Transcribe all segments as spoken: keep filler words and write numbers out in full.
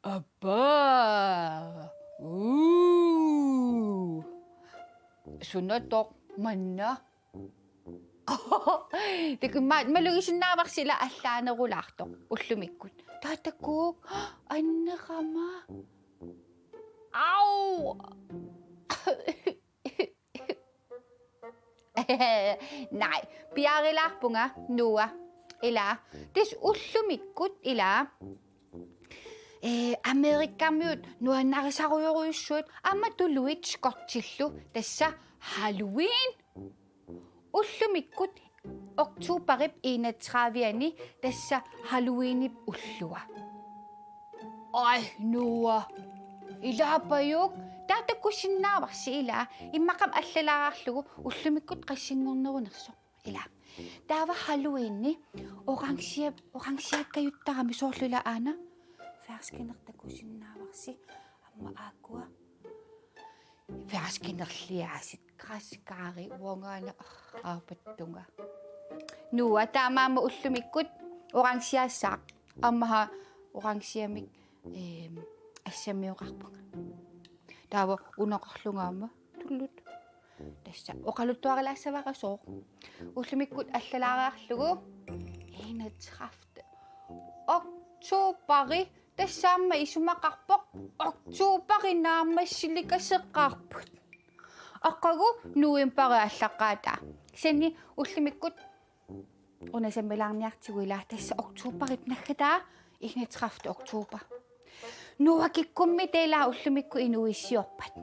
Appa! Uu! Sunatoq manna. Takuuk, ma-, malugisinnaavarsi ila allaanerulaartoq ullumikkut. Taava takuuk, annerama. Au! Nej, piareerlaarpunga, Noah. Ila, tassa ullumikkut ila, ee, Amerikamiut nuannarisarujorujussuit aamma tuluit skotsillu tassa Halloween. Ullumikkut oktoberip enogtredive-ani tassa Halloweenip ullua. Ai, Noah. Ilaapajuk. Taava takusinnaavarsi ila. Immaqami allalaarlugu ullumikkut qassinngornerunersoq. Ila. Taava Halloweeni orange-, orangeakkajuttarami soorlu ila aana. Ferskener takusinnaavarsi. Aamma aakkua. Ferskenerliaasit græskari uangaana aapattunga. Noah, taamaammat ullumikkut orangeaassaaq. Aamma orangeamik, eem, assammioqarpunga. Taava unoqarlunga aamma tullut. Tassa oqaluttuarilaassavara sooq. Ullumikkut allalaariarlugu enogtredivte oktoberi, tassa aamma isumaqarpoq oktoberi naammassilikasseqqaarput. Aqagu novemberi aallaqqaataa. Kisianni ullumikkut una sammilaarniartigu ila tassa oktoberip naggataa enogtredivte oktober. Noah, kikkummita ila ullumikkut inuuissiorpat?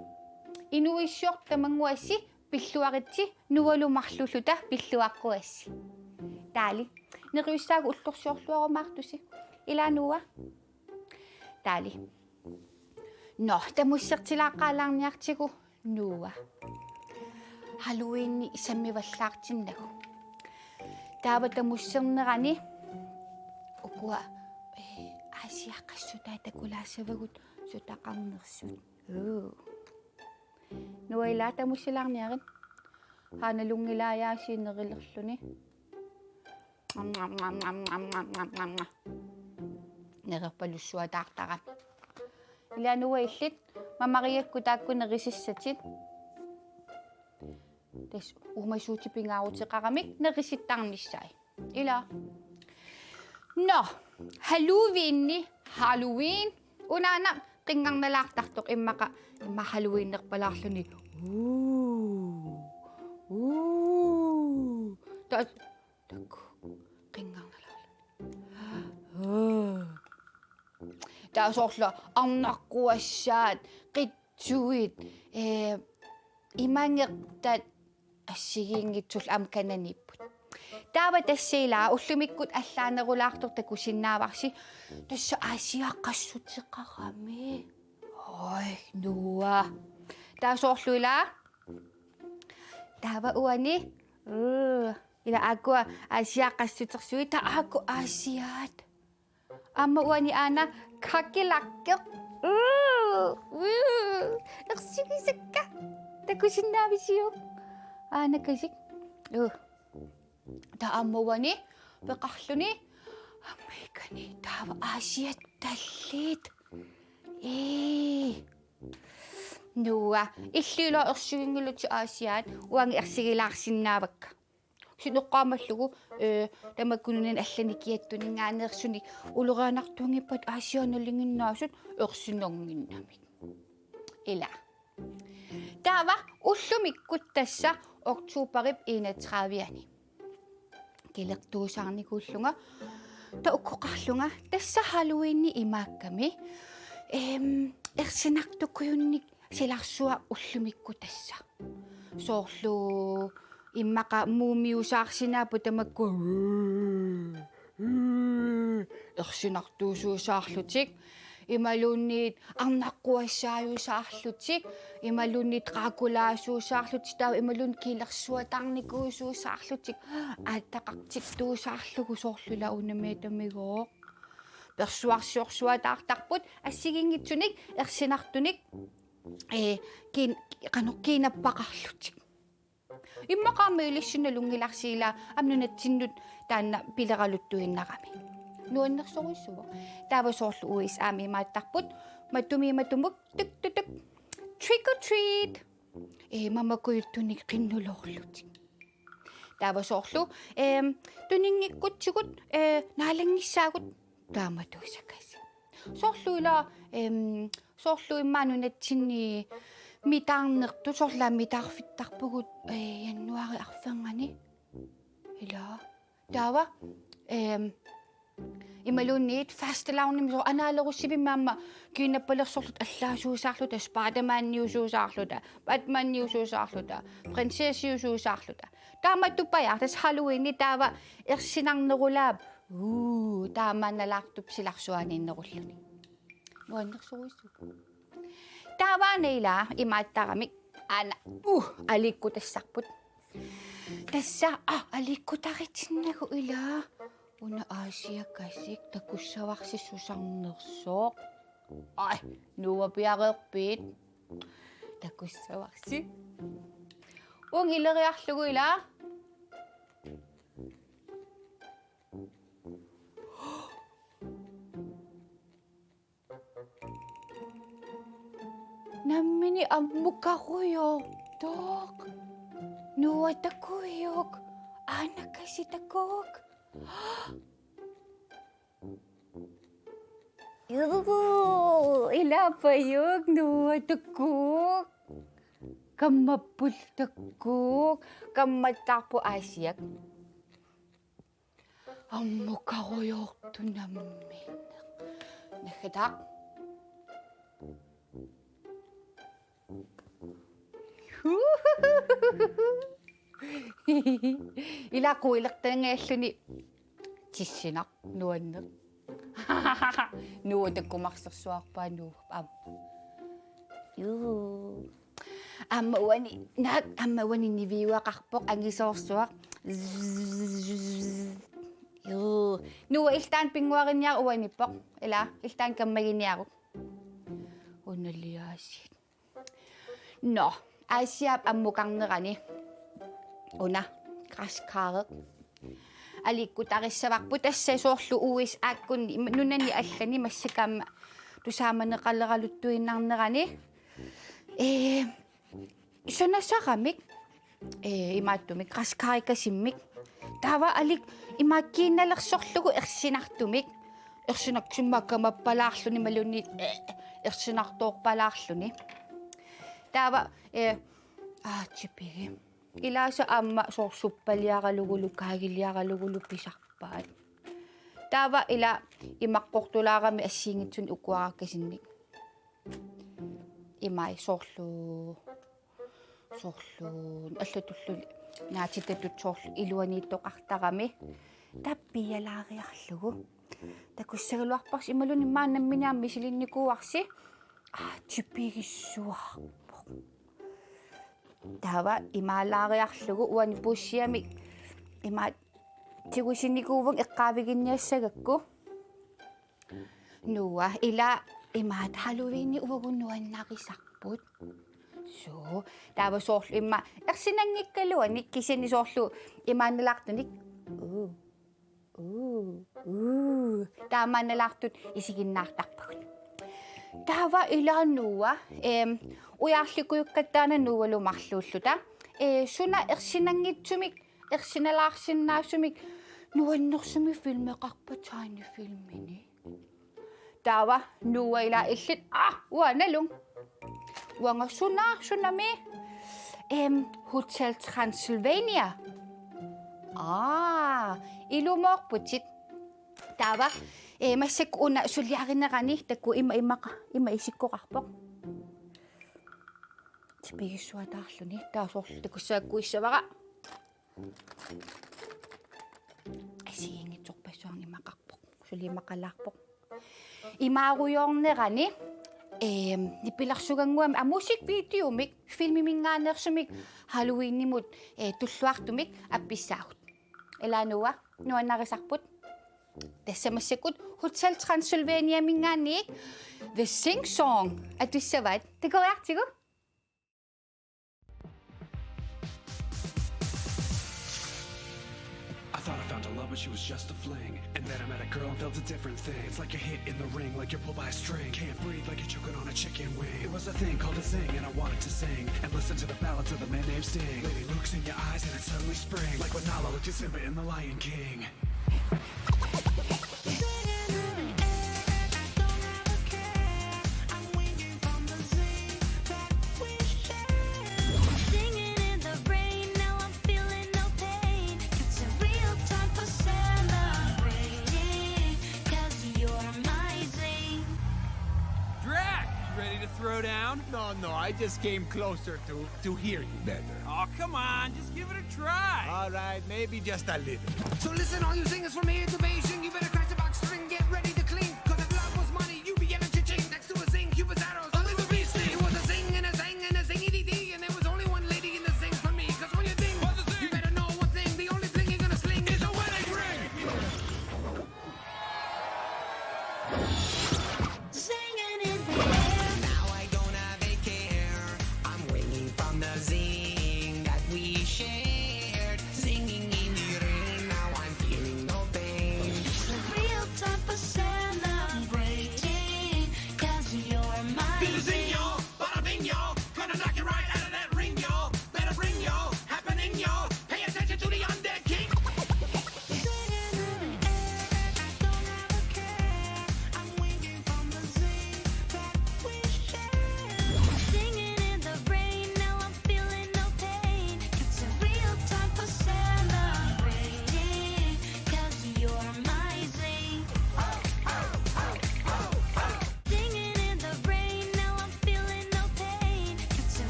Inuuissiortut tamannguassi pilluaritsi, Noahlu marluulluta pilluaqquassi. Taali. Neriussaagut ullorsiorluarumaartusi. Ila Noah. Taali. Nå, tamussertilaaqqaalaarniartigu Noah. Halloweeni sammivallaartinnagu. Taava tamussernerani ukua, ee, Aasiaat qassutaat takulaassavagut sutaqarnersut. Uu. Noah, ila tamussilaarniarit. Haana lungilaajaa sinnerilerluni. Nererpalussuataartara. Ila Noah, illit mamariakkut taakku nerisissatit. Tassa uumasuutit pingaaruteqaramik nerisittarnissaat. Ila. Nå, Halloweeni, Halloween. Unaana qinngarnalaartartoq immaqa, immaqa Halloweenerpalaarluni. Uu. Uu. Ta-, takuuk, qinngarnalaarluni. Uu. Taava soorlu arnaqquassaat, qitsuit, ee, imangertat assigiinngitsullu aamma kananiipput. Taava tassa ila ullumikkut allaanerulaartoq takusinnaavarsi tassa Aasiaat qassuteqarami. Oj, Noah. Taava soorlu ila. Taava uani. Uu, ila aakkua Aasiaat qassutersuit, taava aakkua Aasiaat. Aamma uani aana kakerlakki. Uu, uu, ersigisakka. Takusinnaavisiuk? Aanakasik. Uu. Taava aamma uani peqarluni. Amerikani taava Aasiaat talliit. Ee. Noah, illit ilaa ersiginngilatit Aasiaat, uanga ersigilaarsinnaavakka. Sineqqaamallugu, ee, tamakku nunani allani kiattuninngaanneersunik ulorianartuunngippat Aasiaat nalinginnaasut ersinnannginnamik. Ila. Taava ullumikkut tassa oktoberip enogtredive-ani. Kilertuusaarnikuullunga, taava ukkoqarlunga, tassa Halloweeni imaakkami, eem, ersinartukujunnik silarsuaq ullumikkut tassa. Soorlu immaqa muumiusaarsinaapput tamakku. Ersinartuusuusaarlutik. Imaluunniit arnaqquassaajusaarlutik, imaluunniit Draculaasuusaarlutik, taava imaluunniit kilersuataarnikuusuusaarlutik, aattaqartittuusaarlugu soorlu ila unammitamigooq. Persuarsiorsuataartarput assigiinngitsunik ersinartunik, ee, kiin-, qanoq kiinappaqarlutik. Immaqa aamma ilissi nalunngilarsi ila aamma nunatsinnut taanna pileraluttuinnarami. Nuannersorujussuuvoq. Taava soorlu U S A-mi imaattarput matumi matumut tuk tuk tuk. Trick or treat. Ee, mamakujuttunik qinnuloorlutik. Taava soorlu, eem, tuninngikkutsigit, ee, naalanngissaagut taamatuusakasik. Soorlu ila, eem, soorlu immaqa nunatsinni mitaarnertut, soorlu mitaarfittarpugut, ee, januaari arfernganni. Ila. Taava, eem, imaluunniit fastelavnimi soorlu anaalerusivimmi aamma kiinappalersorluta allaasuusaarluta, Spider-Maniusuusaarluta, Batmaniusuusaarluta, prinsessiusuusaarluta. Taamatupajaaq tassa Halloweeni taava ersinarnerulaap. Uu, taamaannalaartup silarsuaaniinnerulluni. Nuannersorujussuuvoq. Taava aana ila imaattarami aana, uh, aliikkutassarput. Tassa, ah, aliikkutaritinnagu ila. Una Aasiakasik takussavarsi susarnersoq. Ai, Noah piareerpit. Takussavarsi. Uunga ileriarlugu ila. Nammineq ammukarujoortoq. Noah takujuuk. Aanakasi takuuk. Juu, ilaapajuuk Noah takuuk. Kammapput takuuk. Kammattaarput Aasiak. Ammukarujoortoq nammineq. Naggataaq. Ila quilertanngaalluni tissinaq nuanneq. Noah takumaarsersuarpaa Noah aamma. Juu. Aamma uani, naak, aamma uani niviugaqarpoq angisoorsuaq. Juu. Noah iltaan pinnguariniaruk uaniippoq. Ila, iltaan kammaginiaruk. Unaliaasiit. Nå, Aasiaap ammukarnerani. Una, græskareq. Aliikkutarissavarput tassa soorlu U S A-kkunni, nunani allani massakkut aamma tusaamaneqaleraluttuinnarnerani. Ee, sanasaramik, ee, imaattumik, græskarikasimmik. Taava aliik imaakkiinnalersorlugu ersinartumik. Ersinartumik kammappalaarluni imaluunniit, ee, ersinartoorpalaarluni. Taava, ee, aa, tipigi. Ilaasa aamma soorlu suppaliaralugulu, kaagiliaralugulu pisarpaat. Taava ila imaqqortulaarami assigiinngitsunik ukuarakkasinnik. Imai soorlu, soorlu, allatullu naatitatut soorlu iluaniittoqartarami. Tappialaariarlugu. Takussagaluarparsi imaluunniit maannamminik aamma misilinnikuuarsi. Aa, tipigissuarpoq. Taava imaalaariarlugu uani puussiami imaat tigusinikuuvunga eqqaaviginniassagakku. Noah ila imaat Halloweeni uagut nuannarisarput. Suu, taava soorlu immaqa ersinanngikkaluanik kisianni soorlu imaannalaartunik. Uu. Uu, uu. Taamaannalaartut isiginnaartarpagut. Taava ila Noah, eem, ujarlikujukkatta aana Noahlu marluulluta. Ee, suna ersinanngitsumik, ersinalaarsinnaasumik, nuannersumik filmeqarpa tegnefilmini. Taava Noah ila illit, aa, uanga nalunnga. Uanga suna, sunami? Eem, Hotel Transylvania. Aa, ilumoorputit. Taava, ee, massakkut una suliarinerani, takuuk ima, imaqa, ima isikkoqarpoq. Tipigissuataarluni, taava soorlu takussagakku issavara. Assigiinngitsorpassuarnik imaqarpoq. Suli imaqalaarpoq. Imaarujoornerani, ehm, nipilersugannguamik, aa, musikvideomik, filmiminngaanneersumik, Halloweenimut, eh, tulluartumik appissaagut. Ilaa Noah, nuannarisarput. Tassa massakkut Hotel Transylvaniaminngaanniit The Sing Song atussavaat. Takoriartigu. I thought I found a love, but she was just a fling. And then I met a girl and felt a different thing. It's like you're hit in the ring, like you're pulled by a string. Can't breathe, like you're choking on a chicken wing. It was a thing called a zing, and I wanted to sing and listen to the ballads of the man named Sting. Lady looks in your eyes, and it's suddenly spring. Like when Nala looked at Simba in The Lion King. Drac, you ready to throw down? No, no, I just came closer to, to hear you better. Oh, come on, just give it a try. All right, maybe just a little. So listen, all you singers from here to Beijing, you better crash the box spring, get ready to cling. 'Cause if love was money, you'd be yelling cha-ching next to a zing, Cupid's arrows, a little beastie. It was a zing and a zang and a zingity dee, and there was only one lady in the zing for me. 'Cause when you ding, you better know one thing, the only thing you're gonna sling is a wedding ring. Singing in the air. Now I don't have a care. I'm ringing from the zing that we shared. Singing in the rain. Now I'm feeling no pain. It's a real time for celebrating. 'Cause you're my zing. Bada bing, y'all. Gonna knock you right out of that ring, y'all. Better bring, y'all. Happening, y'all. Pay attention to the undead king.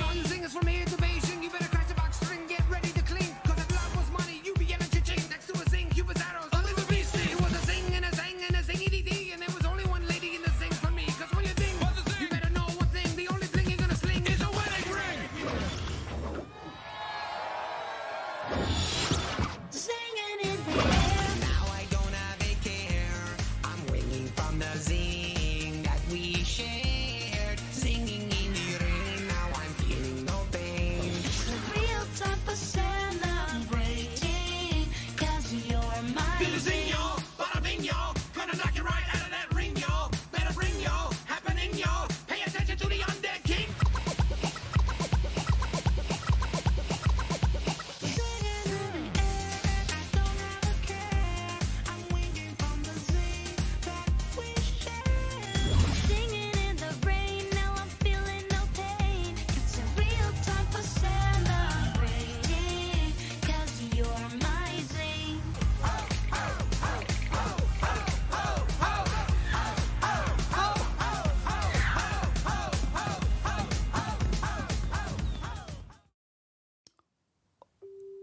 All you singers from here to Beijing, you better crash the box spring, get ready to cling. 'Cause if love was money, you'd be yelling cha-ching next to a zing, Cupid's arrows, a little beastie. It was a zing and a zang and a zingity dee, and there was only one lady in the zing for me. 'Cause when you ding, you better know one thing, the only thing you're gonna sling is a wedding ring. Singing in the air. Now I don't have a care. I'm ringing from the zing that we shared. Singing in the rain. Now I'm feeling no pain. It's a real time for celebrating. 'Cause you're my zing, y'all. Bada bing, y'all. Gonna knock you right out of that ring, y'all. Better bring, y'all. Happening, y'all. Pay attention to the undead king.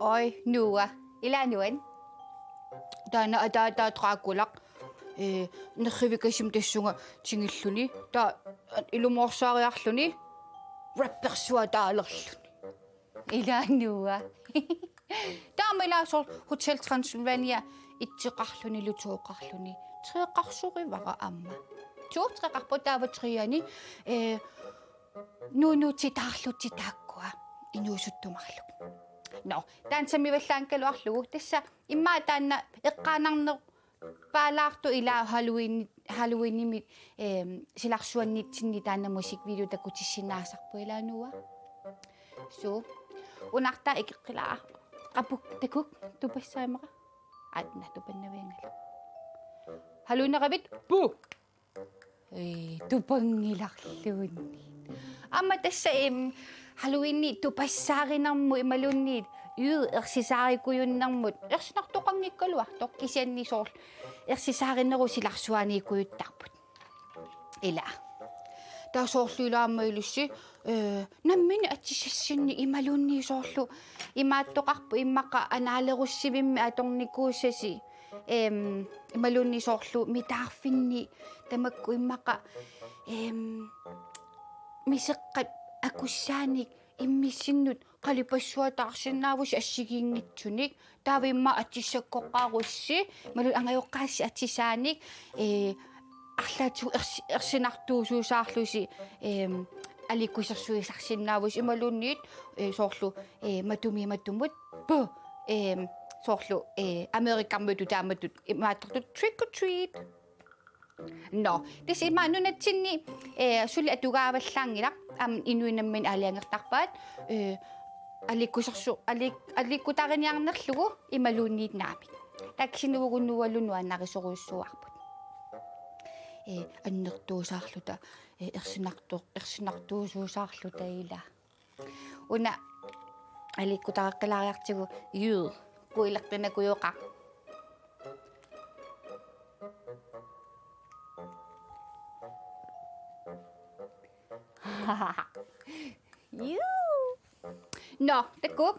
Oi, Noah. Ilaa nuan. Taanna ataataa Dracula. Ee, nerrivikasum tassunga tingilluni. Taava ilumoorsaariarluni. Rappersuataalerluni. Ilaa Noah. Taama ilaa soorlu Hotel Transylvania itseqarlunilu toqarluni. Treqarsorivara aamma. Toqarpoq taava treani. Ee, nuunuutitaarlutik taakkua inuusuttumarluk. Nå, taanna sammivallaanngikkaluarlugu. Tassa immaqa taanna eqqaanarnerpaalaartoq ilaa Halloween, Halloweenimi, ehm, silarsuanitsinni taanna musikvideo takutissinnaasarpoq ilaa Noah. Suu. Una artaa ikeqqilaa. Qapuk takuk tupassaamara. Aatna tupannavianngilaq. Halloweeneravit? Puu! Ee, tupanngilarluunniit. Aamma tassa, em, Halloweenimi tupassaarinermut imaluunniit, ii, ersisaarikujunnermut, ersinartoqanngikkaluartoq kisianni soorlu ersisaarinerup silarsuaniikkujuttarput. Ilaa. Taava soorlu ilaa aamma ilissi, ee, nammineq atisassinnik imaluunniit soorlu imaattoqarpoq immaqa anaalerussivimmi atornikuusasi, em, imaluunniit soorlu mitaarfinni tamakku immaqa, em, miseqqat akussaanik immissinnut qalipassuataarsinnaavusi assigiinngitsunik. Taava immaqa atissakkoqarussi, imaluunniit angajoqqaassi atisaanik, ee, arlaatigut ers-, ersinartuusuusaarlusi, em, aliikkusersuisarsinnaavusi imaluunniit, ee, soorlu, ee, matumiimatumut, pu, em, soorlu, ee, Amerikarmiutut taamatut imaattortut trick or treat. Nå, tassa ima nunatsinni, ee, suli atugaavallaanngilaq, aamma inuit namminneq aalajangertarpaat, ee, aliikkusersu-, aliik-, aliikkutariniarnerlugu imaluunniit naamik. Taava kisianni uagut Noahlu nuannarisorujussuuarput. Ee, annertuusaarluta, ee, ersinartu-, ersinartuusuusaarluta ilaa. Una aliikkutareqqilaariartigu juu, quilertanakujoqaaq. Juu. Nå, takuuk.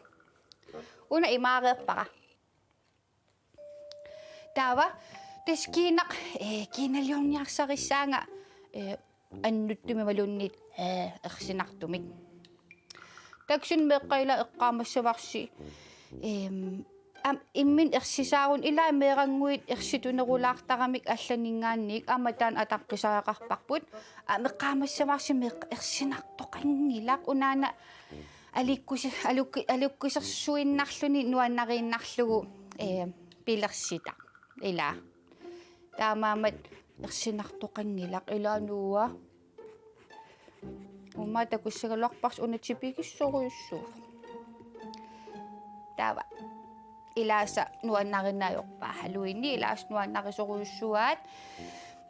Una imaareerpara. Taava, tassa kiinaq, ee, kiinaliorniarsarissaanga, ee, annuttumik imaluunniit, ee, ersinartumik. Taava kisianni meeqqat ilaa eqqaamassavarsi, em, aamma imminut ersisaaruni ilaa meerannguit ersitunerulaartaramik allaninngaanniit aamma taanna ataqqisariaqarparput. Aamma eqqaamassavarsi meeqqat ersinartoqanngilaq unaana aliikkusi-, aliikku-, aliikkusersuinnarluni nuannariinnarlugu, ee, pilersitaq. Ilaa. Taamaammat ersinartoqanngilaq ilaa Noah. Uummaa takussagaluarparsi una tipigissorujussuuvoq. Taava. Ilaasa nuannarineq ajorpaa. Halloweeni ilaasa nuannarisorujussuaat.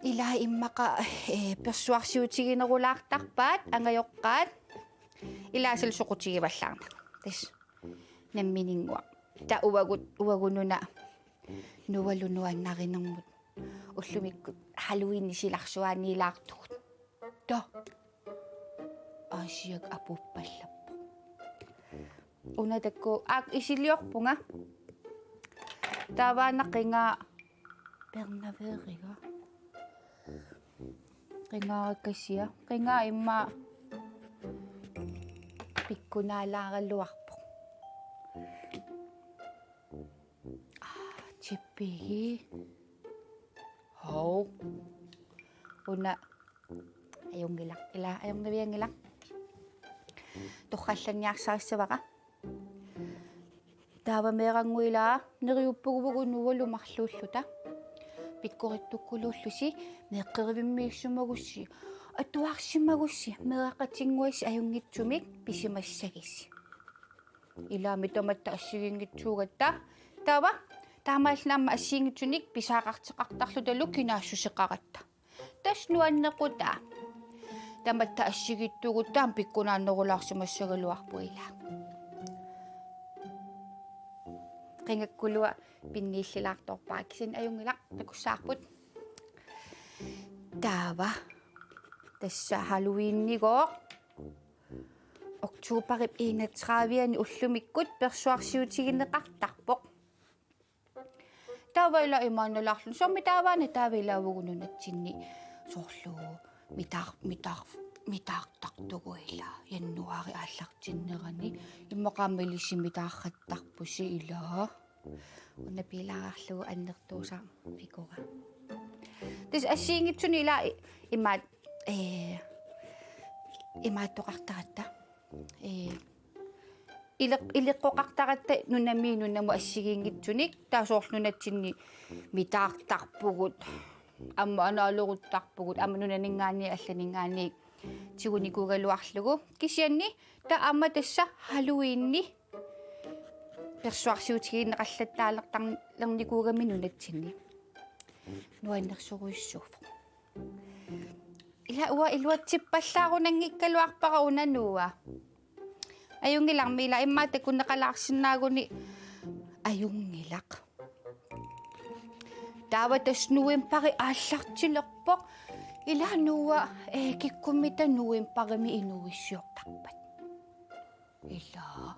Ilaa immaqa, ee, persuarsiutiginerulaartarpaat, angajoqqaat. Ilaasalu soqutigivallaarnagu. Tassa. Nammininnguaq. Taava uagut, uagut una Noahlu nuannarinermut ullumikkut Halloweenip silarsuaaniilaartugut. Taava. Aasiak apuuppallappoq. Una takuuk aak isiliorpunga. Taavaana qingaa pernaveeriga. Qingaarakasia. Qingaa immaqa pikkunaalaaraluarpoq. Aa, tipigi. Hov. Una. Ajunngilaq. Ilaa, ajunnavianngilaq. Torrallanniarsarissavara. Taava meerannguit ilaa neriuppugut Noahlu marluulluta. Pikkorittukkuluullusi, meeqqerivimmiissumagussi, atuarsimagussi, meeraqatinnguassi ajunngitsumik pisimassagisi. Ilaami tamatta assigiinngitsuugatta. Taava, taamaalilluni aamma assigiinngitsunik pisariaqartoqartarlutalu kinaassuseqaratta. Tassa nuannequtaa. Tamatta assigiittugut taama pikkunaannerulaarsimassagaluarpoq ilaa. Qingakkulua pinniillilaartorpara kisianni ajunngilaq takussavarput. Taava. Tassa Halloweenigooq. Oktoberip enogtredive-ani ullumikkut persuarsiutigineqartarpoq. Taava ilaa imaannalaarluni. Soormi taavaana taava ilaa uagut nunatsinni soorlu mitaar-, mitaar-, mitaartartugut ilaa. Januaari aallartinnerani. Immaqa aamma ilissi mitaartarpusi ilaa. Una piilaarlugu annertuusarfigura. Tassa assigiinngitsunik ilaa i-, imaat, ee, imaattoqartaratta. Ee, ileq-, ileqqoqartaratta nunamiit nunamut assigiinngitsunik, taava soorlu nunatsinni mitaartarpugut, aamma anaaleruttarpugut, aamma nunaninngaanniit allaninngaanniit tigunikuugaluarlugu. Kisianni taava aamma tassa Halloweeni persuarsiutigineqallattaalertar-, lernikuugami nunatsinni. Nuannersorujussuuvoq. Ilaa uanga iluatsippallaarunanngikkaluarpara una Noah. Ajunngilarmi ilaa immaqa takuneqalaarsinnaaguni ajunngilaq. Taava tassa novembari aallartilerpoq. Ila Noah, eh, kikkummita novembarimi inuuissiortarpat? Ila.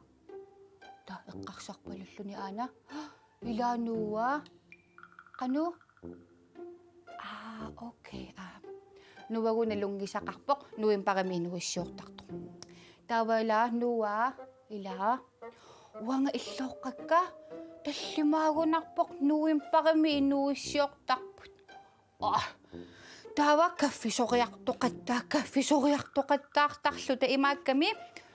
Taava eqqarsarpalulluni aana. Ila Noah. Qanoq? Aa, okay, aa. Noah-gooq nalunngisaqarpoq novembarimi inuuissiortartoq. Taava ila Noah, ila. Uanga illoqqakka tallimaagunarpoq novembarimi inuuissiortarput. Aa. Taava kaffisoriartoqatta-, kaffisoriartoqattaartarluta imaakkami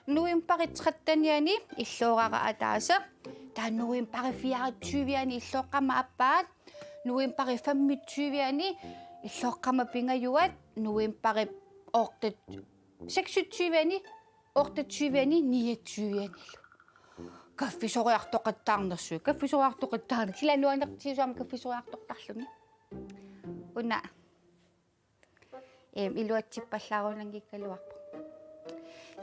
novembari trettenianni illoorara ataaseq. Taava novembari fireogtyveanni illoqqama aappaat. Novembari femogtyveanni illoqqama pingajuat. Novembari otte-, seksogtyveanni, otteogtyveanni, niogtyveannilu. Kaffisoriartoqattaarnersugut, kaffisoriartoqattaarnersugut. Sila nuannertiusuarmi kaffisoriartortarluni. Una, em, iluatsippallaarunanngikkaluarpoq.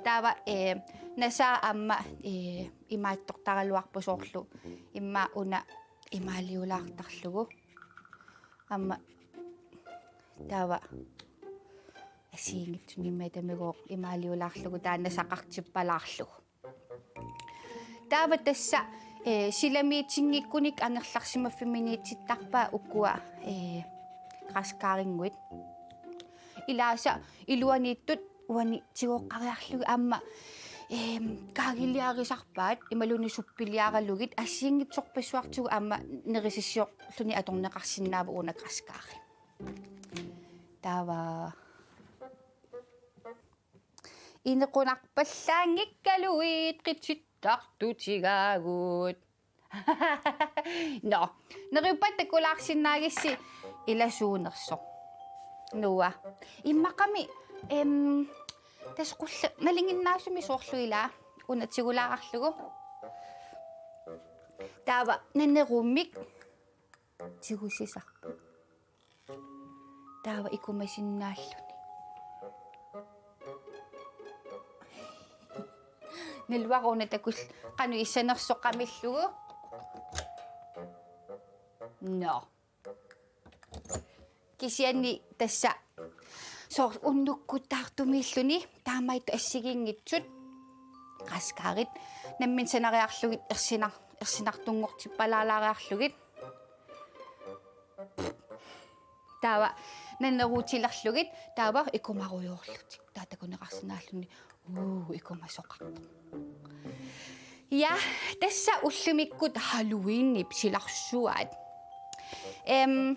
Taava, em, nasaa aamma, eh, imaattortaraluarpoq soorlu. Immaqa una imaaliulaartarlugu. Aamma taava assigiinngitsunik immaqalu tamagooq imaaliulaarlugu taanna nasaqartippalaarlugu. Taava tassa, eh, silamiitinngikkunik angerlarsimaffimmiitittarpaa ukua, eh, græskarinnguit. Ilaasa iluaniittut uani tigooqqariarlugit aamma, em, kaagiliarisarpaat imaluunniit suppiliaralugit assigiinngitsorpassuartigut aamma nerisassiorluni atorneqarsinnaavoq una græskari. Taava. Inequnarpallaanngikkaluit qitittartutigaagut. Nå, neriuppat takulaarsinnaagissi ilasuunersoq. Noah. Immaqami, em, tassa qulleq nalinginnaasumik soorlu ila una tigulaarlugu. Taava nanerummik tigusisarpoq. Taava ikumasinnaalluni. Naluara una takuss-, qanoq issanersoq qamillugu. Nå. Kisianni tassa soorlu unnukkut taartumiilluni taamaattut assigiinngitsut græskarit nammineq sanariarlugit ersinar-, ersinartunngortippalaalaariarlugit. Taava naneruutilerlugit, taava ikumarujoorlutik. Taava takuneqarsinnaalluni, uu, ikumasoqartoq. Ja, tassa ullumikkut Halloweenip silarsuaat. Em,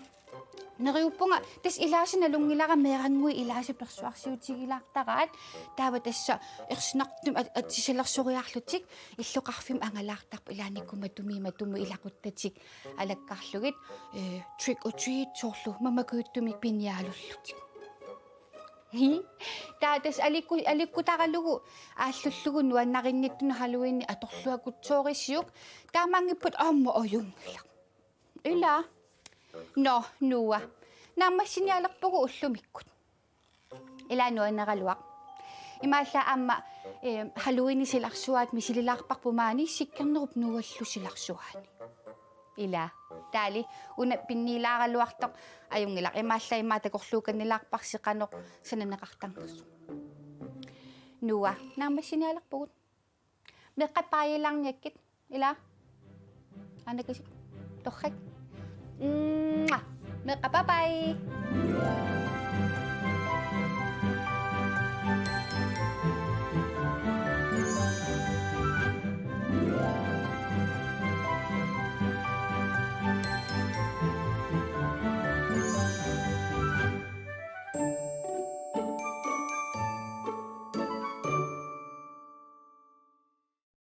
neriuppunga, tassa ilaasa nalunngilara meerannguit ilaasa persuarsiutigilaartaraat. Taava tassa ersinartumik at-, atisalersoriarlutik illoqarfimmi angalaartarput ilaanni kumatumi matumi ilaquttatik alakkarlugit, eh, trick or treat soorlu mamakujuttumik piniaalullutik. Hi? Taava tassa alikku-, alikkutaralugu aallullugu nuannarinnittuni Halloween atorluakutsoorisiuk, taamaanngippata aamma ajunngilaq. Ila. Nå, Noah. Naammassinialerpugut ullumikkut. Ila nuanneraluaq. Imaallaat aamma, eh, Halloweenip silarsuaat misililaarparput maani Sikkernerup Noallu silarsuaani. Ila. Taali, una pinniilaaraluartoq ajunngilaq. Imaallaat immaqa takorluukannilaarparsi qanoq sananeqartarnersoq. Noah, naammassinialerpugut. Meeqqat baajilaarniakkit, ila. Anakasi. Torrak. Mwah. Meeqqat bye bye.